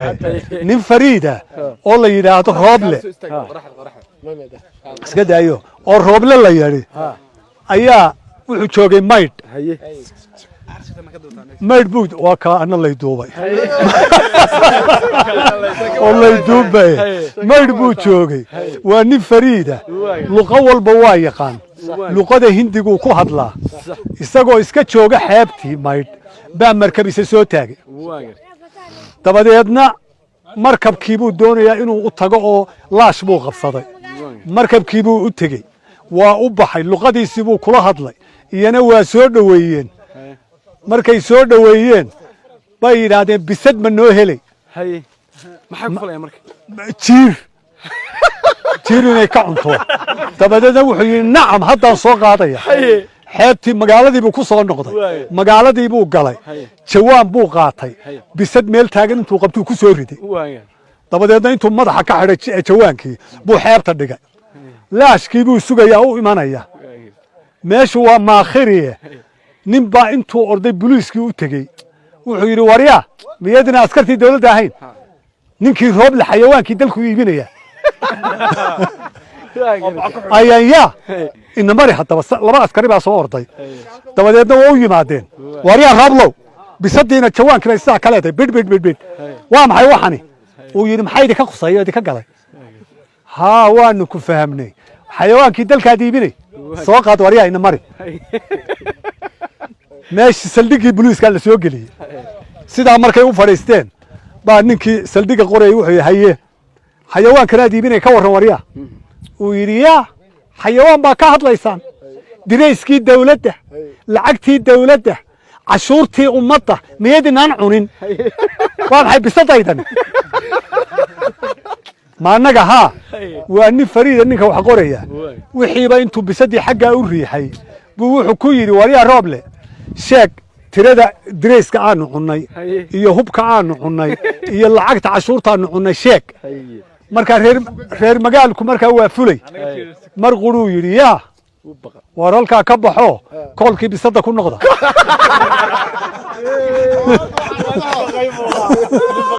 Nin fariida oo la yidhaahdo Rooble, iska daayo, oo Rooble la yidhi ayaa wuxuu joogay Maydh. Maydh buu waa kaa ana lay duubay oo lay duubay. Maydh buu joogay. Waa nin fariida, luqo walba waa yaqaan, luqada Hindiguu ku hadlaa. Isagoo iska jooga xeebtii Maydh baa markab isa soo taagay. Dabadeedna markabkiibuu doonayaa inuu u tago oo laash buu qabsaday. Markabkiibuu u tegey, waa u baxay, luqadiisii buu kula hadlay, iyana waa soo dhoweeyeen. Markay soo dhoweeyeen bay yidhaahdeen, "Bisad ma noo helay?" Maxay ku falayaan marka? Jiir, jiir inay ka cunto. Dabadeedna wuxuu yidhi, "Nacam, haddaan soo qaadaya." Xeebtii magaaladii buu ku soo noqday, magaaladii buu galay, jawaan buu qaatay, bisad meel taagan intuu qabtuu ku soo riday. Dabadeedna intuu madaxa ka xidhay jawaankii buu xeebta dhigay. Laashkii buu sugayaa u imanaya. Meeshu waa maakhiriye. Nin baa intuu orday buliiskii u tegey, wuxuu yidhi, "Waryaa, miyadina askartii dawladda ahayn? Ninkii Rooble xayawaankii dalku iibinaya ayaan yaa inamari." Haddaba laba askari baa soo orday. Dabadeedna waa u yimaadeen. "Waryaa Rooblow, bisadiina jawaankii bay sidaa ka leedahay, bidh bidh bidh bidh, waa maxay waxani?" Uu yidhi, "Maxaa idinka khuseeyo, idinka galay? Haa, waanu ku fahamnay, xayawaankii dalkaad iibinay soo qaad. Waryaa, ina mari." Meeshii saldhiggii buliiskaa la soo geliyey. Sidaa markay u fadhiisteen baa ninkii saldhigga qorayay wuxuu yidhi, "Haye, xayawaankanaad iibinay ka warran, waryaa?" Uu yidhi, "Yaa, xayawaan baa ka hadlaysaan? Dirayskii dawladda, lacagtii dawladda, cashuurtii ummadda miyadinaan cunin? Waa maxay bisadaydani? Ma annaga?" Haa, waa nin fariida ninka wax qoraya. Wixiiba intuu bisadii xaggaa u riixay buu wuxuu ku yidhi, "Waryaa Rooble, sheeg tirada dirayska aanu cunnay iyo hubka aanu cunnay iyo lacagta cashuurtaanu cunnay, sheeg." Markaa reer magaalku markaa waa fulay. Mar quruu yidhi, "Yaa war, halkaa ka baxo, koolkii bisada ku noqda."